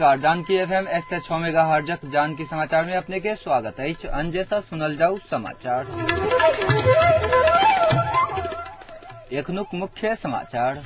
नमस्कार, जानकी एफएम 106 मेगाहर्जक जानकी समाचार में अपने के स्वागत अछि। अंजे से सुनल जाऊ समाचार। एखनुक मुख्य समाचार।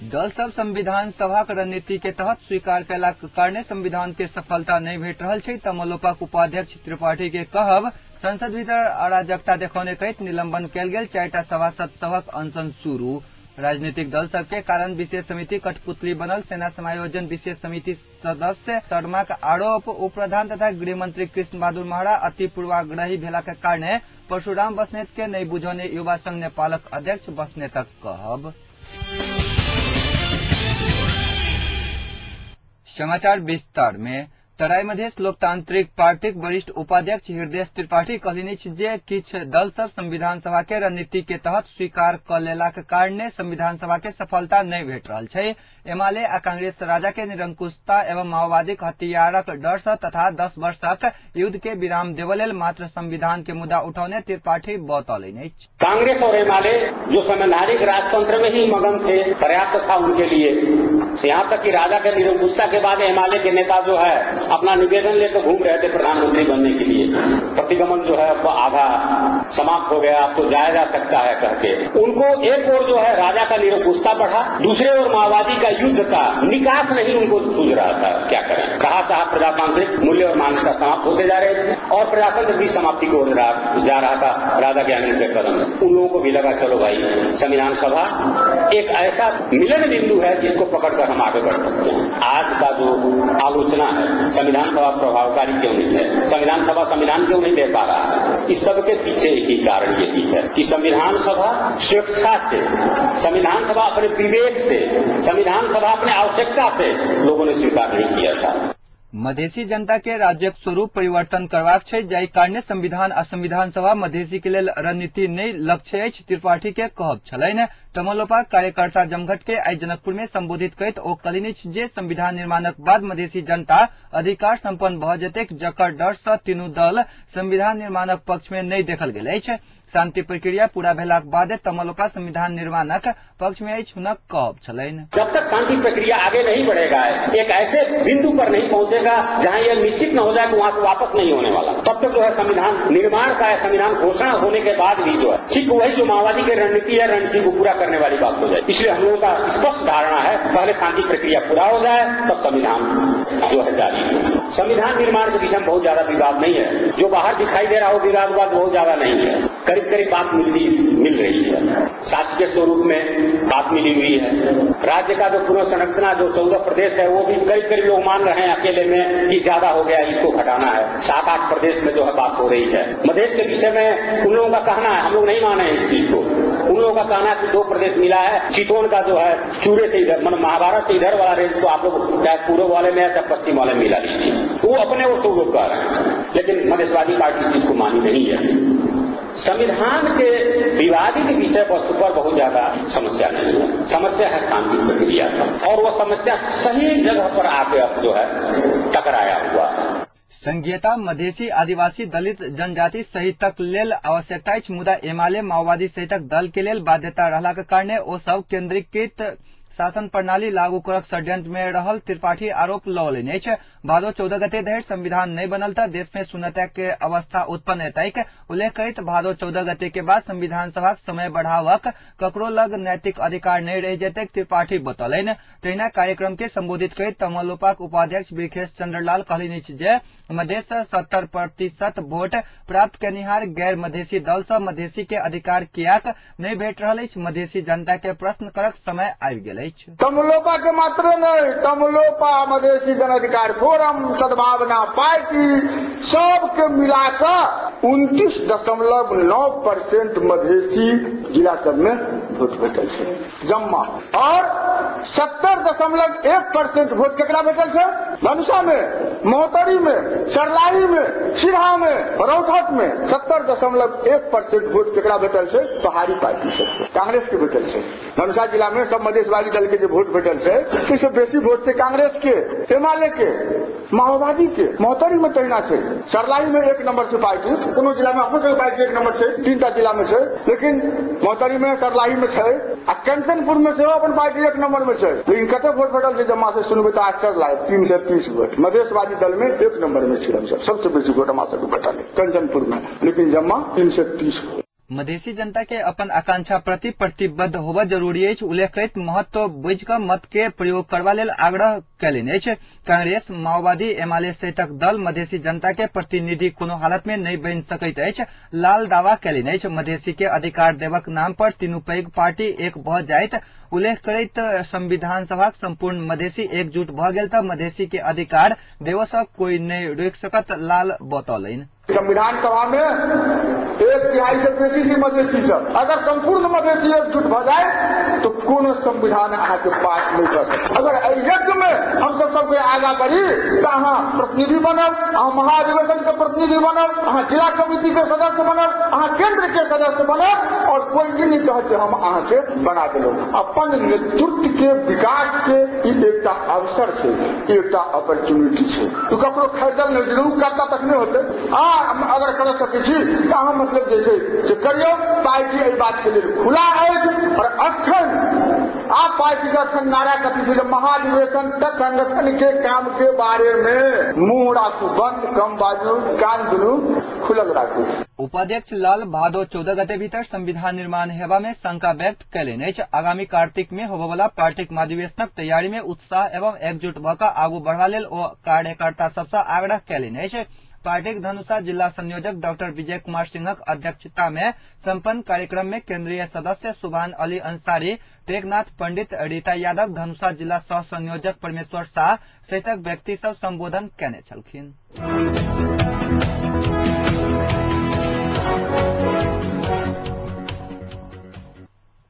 दल सब संविधान सभाक रणनीति के तहत स्वीकार कयलाक कारणे संविधान के सफलता नहीं भेट रहल छै। तमलोपाक उपाध्यक्ष त्रिपाठी के कहब संसद भीतर अराजकता देखौने कहैत निलंबन कयल गेल 4टा सभासद सभक अनशन शुरू। राजनीतिक दल सबके कारण विशेष समिति कठपुतली बनल सेना समायोजन विशेष समिति सदस्य शर्माक आरोप। उप प्रधान तथा गृहमंत्री कृष्ण बहादुर महरा अति पूर्वाग्रही भेला के कारणे परशुराम बस्नेत के नहीं बुझौने युवा संघ नेपालक अध्यक्ष बस्नेतक कहब। समाचार विस्तार में। तराई मधेश लोकतांत्रिक पार्टीक वरिष्ठ उपाध्यक्ष हृदय त्रिपाठी कहलनि जे किछु दल सब संविधान सभा के रणनीति के तहत स्वीकार क लेलाक कारणे संविधान सभा के सफलता नहीं भेट रहल छै। एमाले आ कांग्रेस राजा के निरंकुशता एवं माओवादीक हथियारक डर सँ तथा 10 वर्षक युद्ध के विराम देबय लेल मात्र संविधान के मुद्दा उठौने त्रिपाठी बतौलनि अछि। कांग्रेस और एमाले जो संवैधानिक राजतंत्र में ही मगन थे, पर्याप्त था उनके लिए। यहाँ तक कि राजा के निरंकुशता के बाद एमाले के नेता जो है अपना निवेदन लेकर घूम रहे थे प्रधानमंत्री बनने के लिए। प्रतिगमन जो है आधा समाप्त हो गया, अब तो जाया जा सकता है कह के उनको एक ओर जो है राजा का निरंकुशता बढ़ा, दूसरे ओर माओवादी का युद्ध का निकास नहीं उनको सूझ रहा था, क्या करें। कहा साहब प्रजातांत्रिक मूल्य और मान्यता समाप्त होते जा रहे थे और प्रजातंत्र भी समाप्ति को ओर जा रहा था राजा ज्ञानेन्द्र के कदम से। उन लोगों को भी लगा चलो भाई संविधान सभा एक ऐसा मिलन बिंदु है जिसको पकड़कर हम आगे बढ़ सकते हैं। आज का जो आलोचना है संविधान सभा प्रभावकारी क्यों नहीं है, संविधान सभा संविधान क्यों नहीं दे पा रहा है, इस सबके पीछे एक ही कारण यही है कि संविधान सभा स्वेच्छा से, संविधान सभा अपने विवेक से, संविधान सभा अपने आवश्यकता से लोगों ने स्वीकार नहीं किया था। मधेसी जनता के राज्यक स्वरूप परिवर्तन करबाक छै, जाहि कारणे संविधान आ संविधान सभा मधेसी के लेल रणनीति नहि लक्ष्य अछि, त्रिपाठी के कहब छलनि। तमलोपा कार्यकर्ता जमघट के आइ जनकपुर में संबोधित करैत ओ कहलनि जे संविधान निर्माणक बाद मधेसी जनता अधिकार सम्पन्न भऽ जेतैक, जकर डर सँ तीनू दल संविधान निर्माणक पक्ष में नहि देखल गेल अछि। शांति प्रक्रिया पूरा भेलाक बाद तमलोपा संविधान निर्माणक पक्ष में अछि, हुनक कहब छलनि। जब तक शांति प्रक्रिया आगे नहीं बढ़ेगा, एक ऐसे बिंदु पर नहीं पहुंचेगा जहां यह निश्चित न हो जाए कि वहां से वापस नहीं होने वाला, तब तक जो है संविधान निर्माण का संविधान घोषणा होने के बाद भी जो है ठीक वही जो माओवादी की रणनीति है, रणनीति को पूरा करने वाली बात हो जाए। इसलिए हम लोगों का स्पष्ट धारणा है पहले शांति प्रक्रिया पूरा हो जाए तब संविधान जो है जारी हो। संविधान निर्माण के विषय में बहुत ज्यादा विवाद नहीं है, जो बाहर दिखाई दे रहा हो विवाद बहुत ज्यादा नहीं है, करीब करीब बात मिल रही है। शासकीय स्वरूप में बात मिली हुई है। राज्य का जो पुनर्संरचना जो 14 प्रदेश है वो भी करीब करीब लोग मान रहे हैं अकेले में कि ज्यादा हो गया, इसको घटाना है। 7-8 प्रदेश में जो है बात हो रही है। मधेश के विषय में उन लोगों का कहना है, हम लोग नहीं माने इस चीज को, उन लोगों का कहना है कि 2 प्रदेश मिला है, चितौन का जो है चूरे से इधर मतलब महाभारत से इधर वाला रेंज को आप लोग चाहे पूर्व वाले में चाहे पश्चिम वाले में मिला लीजिए, वो अपने ओर से लोग कह रहे हैं। लेकिन मधेशवादी पार्टी इस चीज को मानी नहीं है। संविधान के विवादित विषय वस्तु पर बहुत ज्यादा समस्या नहीं है, समस्या है शांति प्रक्रिया पर, और वो समस्या सही जगह पर आके अब जो है टकराया हुआ है। संघीयता मधेसी आदिवासी दलित जनजाति सहितक लेल आवश्यकता अछि, मुदा एमाले माओवादी सहितक दल के लेल बाध्यता रहलाक कारणे ओ सब केंद्रीकृत शासन प्रणाली लागू करक षड्यंत्र में रहल त्रिपाठी आरोप लगौलनि अछि। भादो 14 गते धरि संविधान नहि बनल तऽ देश में शून्यता के अवस्था उत्पन्न हेतैक उल्लेख करैत भादो 14 गते के बाद संविधान सभाक समय बढ़ावक ककरो लग नैतिक अधिकार नहि रहि जेतैक त्रिपाठी बतौलनि। तहिना कार्यक्रम के संबोधित करैत तमलोपाक उपाध्यक्ष बिरखेश चंद्रलाल कहलनि अछि जे मधेश सँ 70% वोट प्राप्त केनिहार गैर मधेसी दल सँ मधेसी के अधिकार कियाक नहि भेट रहल अछि, मधेसी जनता के प्रश्न करक समय आबि गेल अछि। तमलोपा के मात्र नहीं, तमलोपा मधेसी जन अधिकार फोरम सद्भावना पार्टी सबके मिलाकर 29.9% मधेसी जिला सब में वोट भेटल छै जम्मा, और 70.1% वोट केकरा भेटल छै? धनुषा में, महोत्तरी में, सरलाही में, सिरहा में, रौतहट में 71.1% वोट केकरा भेटल छै? पहाड़ी पार्टी सबके, कांग्रेस के भेटल छै। धनुषा जिला में सब मधेशवादी दल के जे वोट भेटल छै ताहिसँ बेसी वोट छै कांग्रेस के, एमाले के, माओवादी के। महोत्तरी में तहिना छै, सरलाही में 1 नंबर छै पार्टी, कोनो जिला में अपनो सबके पार्टी 1 नंबर छै, 3टा जिला में छै, लेकिन महोत्तरी में सरलाही में छै आ कंचनपुर में सेहो अपन पार्टी 1 नंबर में छै। लेकिन कते वोट भेटल छै जमा से सुनबै तऽ आश्चर्य लागत, 330 वोट। मधेशवादी दल में 1 नंबर में छी हमसब, सबसे बेसी वोट हमरा सबके भेटल है कंचनपुर में, लेकिन जमा 330 वोट। मधेसी जनता के अपन आकांक्षा प्रति प्रतिबद्ध होबऽ जरूरी अछि उल्लेख करैत महत्व बुझि कऽ मत के प्रयोग करबा लेल आग्रह कयलनि अछि। कांग्रेस, माओवादी, एमाले सहितक दल मधेसी जनता के प्रतिनिधि कोनो हालत में नहि बनि सकैत अछि, लाल दावा कयलनि अछि। मधेसी के अधिकार देबक नाम पर तीनू पैघ पार्टी एक भऽ जाइत उल्लेख करैत संविधान सभाक संपूर्ण मधेसी एकजुट भऽ गेल तऽ मधेसी के अधिकार देबऽ सँ कोई नहि रोकि सकत, लाल बतौलनि। संविधान सभा में 1/3 से बेसी छै मधेसी सब, अगर संपूर्ण मधेसी एकजुट भऽ जाए तो कोनो संविधान अहाँके पास नहि कर सकत। अगर एहि यज्ञ में हम सब सबके आगा बढ़ी तऽ अहाँ प्रतिनिधि बनब, अहाँ महाधिवेशन के प्रतिनिधि बनब, अहाँ जिला कमिटी के सदस्य बनब, अहाँ केंद्र के सदस्य बनब, और कोई ई नहि कहत जे हम अहाँके बना देलहुँ। अपन नेतृत्व के विकास के ई एकटा अवसर छै, एकटा अपॉर्चुनिटी छै। तो ककरो खरीदल नहि छै, ओ करता तक नहि होतै। अहाँ अगर कर सकै छी तऽ अहाँ मतलब जे छै से करियौ। पार्टी एहि बात के लेल खुला अछि और अखन आप पार्टी के अखन नारा कथी छै? महाधिवेशन तक संगठन के काम के बारे में मुंह राखू बंद, कम बाजू, कान दुनू खुलल राखू। उपाध्यक्ष लाल भादो 14 गते भीतर संविधान निर्माण हेबा में शंका व्यक्त कयलनि अछि। आगामी कार्तिक में होबयवला पार्टीक महाधिवेशनक तैयारी में उत्साह एवं एकजुट भऽ कऽ आगू बढ़बा लेल ओ कार्यकर्ता सबसँ आग्रह कयलनि अछि। पार्टीक धनुषा जिला संयोजक डॉक्टर विजय कुमार सिंहक अध्यक्षता में संपन्न कार्यक्रम में केंद्रीय सदस्य सुभान अली अंसारी, टेकनाथ पंडित, रीता यादव, धनुषा जिला सह संयोजक परमेश्वर शाह सहितक व्यक्ति सब संबोधन केने छलखिन।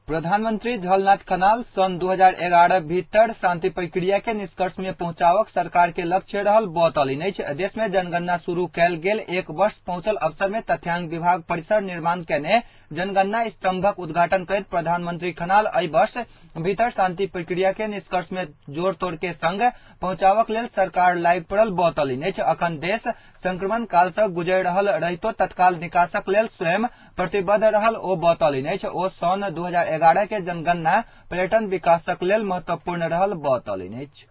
प्रधानमंत्री झलनाथ खनाल सन 2011 भीतर शांति प्रक्रिया के निष्कर्ष में पहुंचावक सरकार के लक्ष्य रहल बतौलनि अछि। देश में जनगणना शुरू कयल गेल 1 वर्ष पहुंचल अवसर में तथ्यांक विभाग परिसर निर्माण केने जनगणना स्तंभक उद्घाटन करैत प्रधानमंत्री खनाल एहि वर्ष भीतर शांति प्रक्रिया के निष्कर्ष में जोड़ तोड़ के संग पहुंचावक लेल सरकार लागि पड़ल बतौलनि अछि। अखन देश संक्रमण काल से गुजरि रहल रहितो तत्काल निकासक लेल स्वयं प्रतिबद्ध रहल ओ बतौलनि अछि। ओ सन 2011 के जनगणना पर्यटन विकासक लेल महत्वपूर्ण रहल बतौलनि अछि।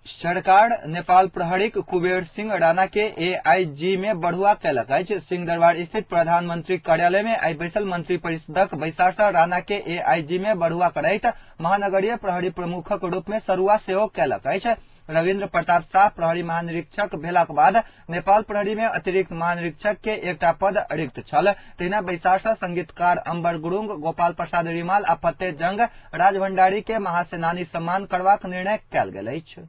सरकार नेपाल प्रहरीक कुबेर सिंह राणा के एआईजी में बढ़ुआ कयलक अछि। सिंहदरबार स्थित प्रधानमंत्री कार्यालय में आइ बैसल मंत्री परिषदक बैसार सँ राणा के एआईजी में बढ़ुआ करैत महानगरीय प्रहरी प्रमुखक रूप में सरुआ सेहो कयलक अछि। रविन्द्र प्रताप शाह प्रहरी महानिरीक्षक भेलाक बाद नेपाल प्रहरी में अतिरिक्त महानिरीक्षक के एकटा पद रिक्त छल। तहिना बैसार सँ संगीतकार अंबर गुरुंग, गोपाल प्रसाद रिमाल आ फतेह जंग राजभंडारी के महासेनानी सम्मान करबाक निर्णय कयल गेल अछि।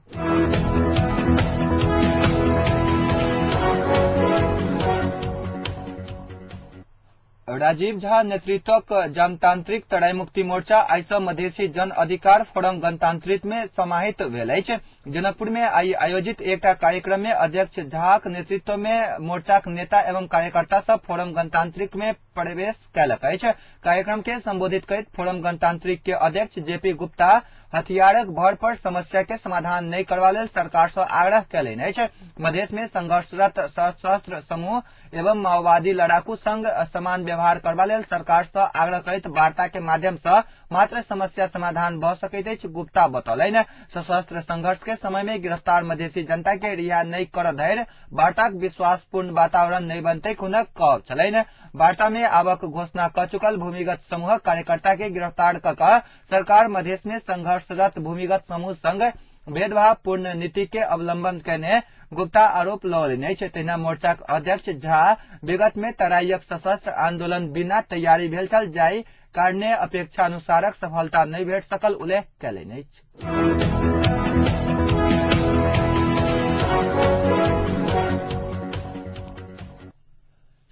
राजीव झा नेतृत्वक जनतांत्रिक तराई मुक्ति मोर्चा आइ सँ मधेसी जन अधिकार फोरम गणतांत्रिक में समाहित भेल अछि। जनकपुर में आइ आयोजित एकटा कार्यक्रम में अध्यक्ष झाक नेतृत्व में मोर्चाक नेता एवं कार्यकर्ता सब फोरम गणतांत्रिक में प्रवेश कयलक अछि। कार्यक्रम के संबोधित करैत फोरम गणतांत्रिक के अध्यक्ष जेपी गुप्ता हथियारक भर पर समस्या के समाधान नहि करबा लेल सरकार सँ आग्रह कयलनि अछि। मधेश में संघर्षरत सशस्त्र समूह एवं माओवादी लड़ाकू संग समान व्यवहार करबा लेल सरकार सँ आग्रह करैत वार्ता के माध्यम सँ मात्र समस्या समाधान भऽ सकैत अछि, गुप्ता बतौलनि। सशस्त्र संघर्ष के समय में गिरफ्तार मधेसी जनता के रिहा नहि करऽ धरि वार्ताक विश्वासपूर्ण वातावरण नहि बनतै हुनक कहब छलनि। वार्ता में आवक घोषणा कऽ चुकल भूमिगत समूहक कार्यकर्ता के गिरफ्तार कऽ कऽ सरकार मधेश में संघर्षरत भूमिगत समूह संग भेदभावपूर्ण नीति के अवलंबन केने गुप्ता आरोप लगौलनि अछि। तहिना मोर्चाक अध्यक्ष झा विगत में तराईक सशस्त्र आंदोलन बिना तैयारी भेल छल, जाहि कारणे अपेक्षा अनुसारक सफलता नहि भेट सकल उल्लेख कयलनि अछि।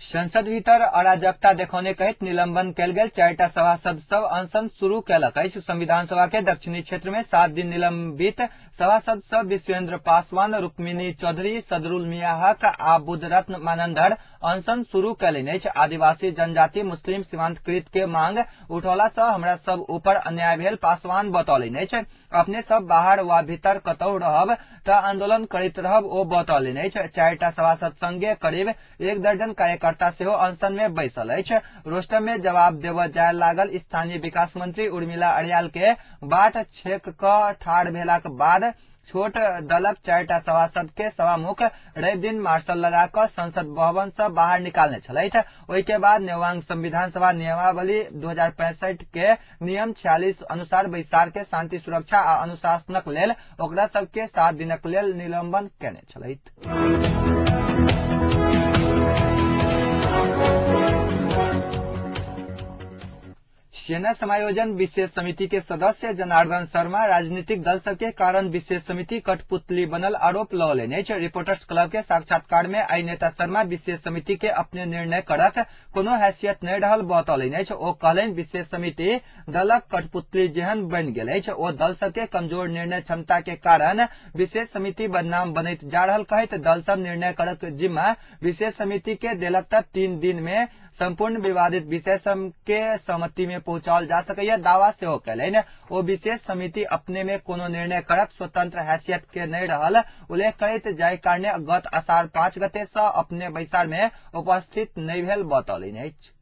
संसद भीतर अराजकता देखौने कहैत निलंबन कयल गेल 4टा सभासद सब अनशन शुरू कयलक अछि। संविधान सभा के दक्षिणी क्षेत्र में 7 दिन निलंबित सभासद सब विश्वेंद्र पासवान, रुक्मिणी चौधरी, सदरुल मियां हक आ बुद्धरत्न मानंदर अनशन शुरू कयलनि अछि। आदिवासी, जनजाति, मुस्लिम सीमांतकृत के मांग उठौला सँ हमरा सब ऊपर अन्याय भेल पासवान बतौलनि अछि। अपने सब बाहर वा भीतर कतौ रहब त आंदोलन करैत रहब ओ बतौलनि अछि। 4टा सभासद संगे करीब 1 दर्जन कार्यकर्ता सेहो अनशन में बैसल अछि। रोस्टर में जवाब देबऽ जाय लागल स्थानीय विकास मंत्री उर्मिला अर्याल के बाट छेक क ठाढ़ भेलाक बाद छोट दलक 4टा सभासद के सभामुख रवि दिन मार्शल लगा क संसद भवन से बाहर निकालने छलथि। ओहि के बाद नेवांग संविधान सभा नियमावली 2065 के नियम 46 अनुसार बैसार के शांति, सुरक्षा आ अनुशासनक लेल ओकरा सबके 7 दिनक लेल निलंबन केने छलथि। सेना समायोजन विशेष समिति के सदस्य जनार्दन शर्मा राजनीतिक दल सबके कारण विशेष समिति कठपुतली बनल आरोप लगौलनि अछि। रिपोर्टर्स क्लब के साक्षात्कार में आई नेता शर्मा विशेष समिति के अपने निर्णय करक कोनो हैसियत नहि रहल बतौलनि अछि। ओ कहलनि विशेष समिति दलक कठपुतली जेहन बनि गेल अछि। ओ दल सबके कमजोर निर्णय क्षमता के कारण विशेष समिति बदनाम बनैत जा रहल कहैत दल सब निर्णय करक जिम्मा विशेष समिति के देलक त 3 दिन में संपूर्ण विवादित विषय सब के सहमति में पहुंचाओल जा सकैया दावा सेहो कयलनि। ओ विशेष समिति अपने में कोनो निर्णय करक स्वतंत्र हैसियत के नहि रहल उल्लेख करैत जाहि कारणे गत आषाढ़ 5 गते सँ अपने बैसार में उपस्थित नहि भेल बतौलनि अछि।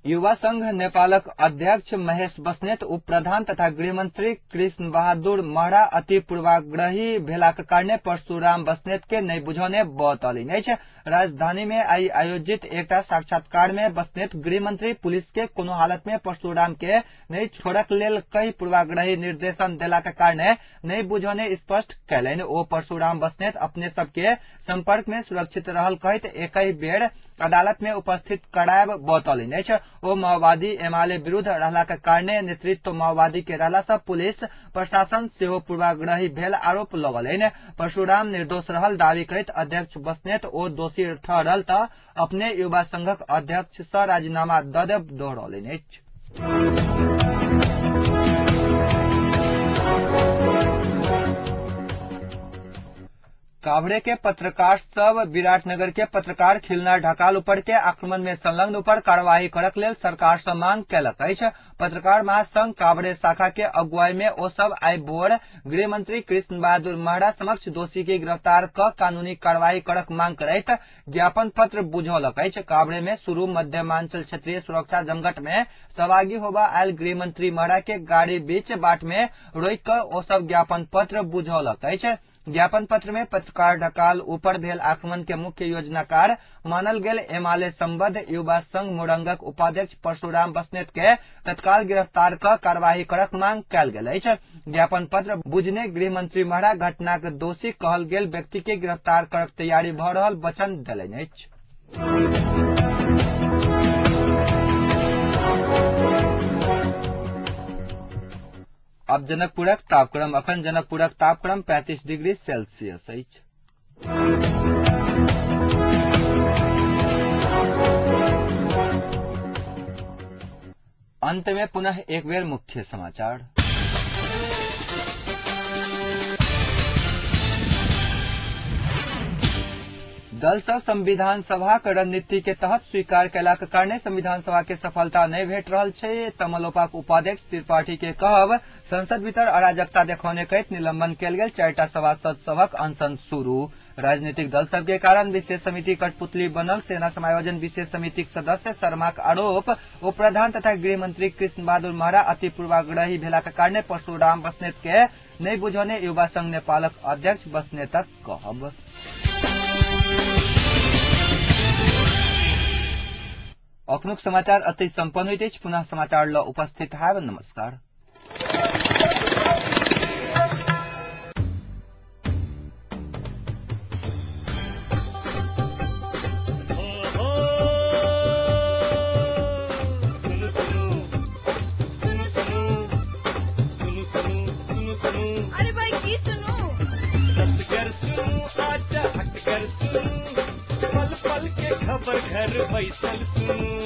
युवा संघ नेपालक अध्यक्ष महेश बस्नेत उप प्रधान तथा गृहमंत्री कृष्ण बहादुर महरा अति पूर्वाग्रही भेलाक कारणे परशुराम बस्नेत के नहि बुझौने बतौलनि अछि। राजधानी में आई आयोजित एकटा साक्षात्कार में बस्नेत गृहमंत्री पुलिस के कोनो हालत में परशुराम के नहि छोड़क लेल कई पूर्वाग्रही निर्देशन देलाक कारणे नहि बुझौने स्पष्ट कयलनि। ओ परशुराम बस्नेत अपने सबके संपर्क में सुरक्षित रहल कहैत एकहि बेर अदालत में उपस्थित करायब बतौलनि अछि। ओ माओवादी एमाले विरुद्ध रहलाक कारणे नेतृत्व माओवादी के रहला सँ पुलिस प्रशासन सेहो पूर्वाग्रही भेल आरोप लगौलनि। परशुराम निर्दोष रहल दावी करैत अध्यक्ष बस्नेत ओ दोषी ठहरल त अपने युवा संघक अध्यक्ष सँ राजीनामा द देब दोहरौलनि अछि। काभ्रे के पत्रकार सब विराटनगर के पत्रकार खिलना ढकाल ऊपर के आक्रमण में संलग्न ऊपर कार्यवाही करक लेल सरकार से मांग कयलक अछि। पत्रकार महासंघ काभ्रे शाखा के अगुवाई में ओ सब आई भोर गृहमंत्री कृष्ण बहादुर महरा समक्ष दोषी के गिरफ्तार क कानूनी कार्यवाही करक मांग करैत ज्ञापन पत्र बुझौलक अछि। काभ्रे में शुरू मध्यमांचल क्षेत्रीय सुरक्षा जमघट में सहभागी होबा आयल गृहमंत्री महरा के गाड़ी बीच बाट में रोकि क ओ सब ज्ञापन पत्र बुझौलक अछि। ज्ञापन पत्र में पत्रकार ढकाल ऊपर भेल आक्रमण के मुख्य योजनाकार मानल गेल एमाले संबद्ध युवा संघ मोरंगक उपाध्यक्ष परशुराम बस्नेत के तत्काल गिरफ्तार क कार्यवाही करक मांग कयल गेल अछि। ज्ञापन पत्र बुझने गृहमंत्री महरा घटनाक दोषी कहल गेल व्यक्ति के गिरफ्तार करक तैयारी भ रहल वचन देलनि अछि। अब जनकपुरक तापक्रम। अखन जनकपुरक तापक्रम 35 डिग्री सेल्सियस अछि। अंत में पुनः एक बेर मुख्य समाचार। दल सब संविधान सभाक रणनीति के तहत स्वीकार कयलाक कारणे संविधान सभा के सफलता नहि भेट रहल छै। तमलोपाक उपाध्यक्ष त्रिपाठी के कहब संसद भीतर अराजकता देखौने कहैत निलंबन कयल गेल 4टा सभासद सभक अनशन शुरू। राजनीतिक दल सबके कारण विशेष समिति कठपुतली बनल सेना समायोजन विशेष समितिक सदस्य शर्माक आरोप। उप प्रधान तथा गृहमंत्री कृष्ण बहादुर महरा अति पूर्वाग्रही भेलाक कारणे परशुराम बस्नेत के नहि बुझौने युवा संघ नेपालक अध्यक्ष बस्नेतक कहब। अखनुक समाचार अति सम्पन्न होइत अछि। पुनः समाचार ल उपस्थित हैब। नमस्कार। अरे भाई। खबर घर बैसल सुनू।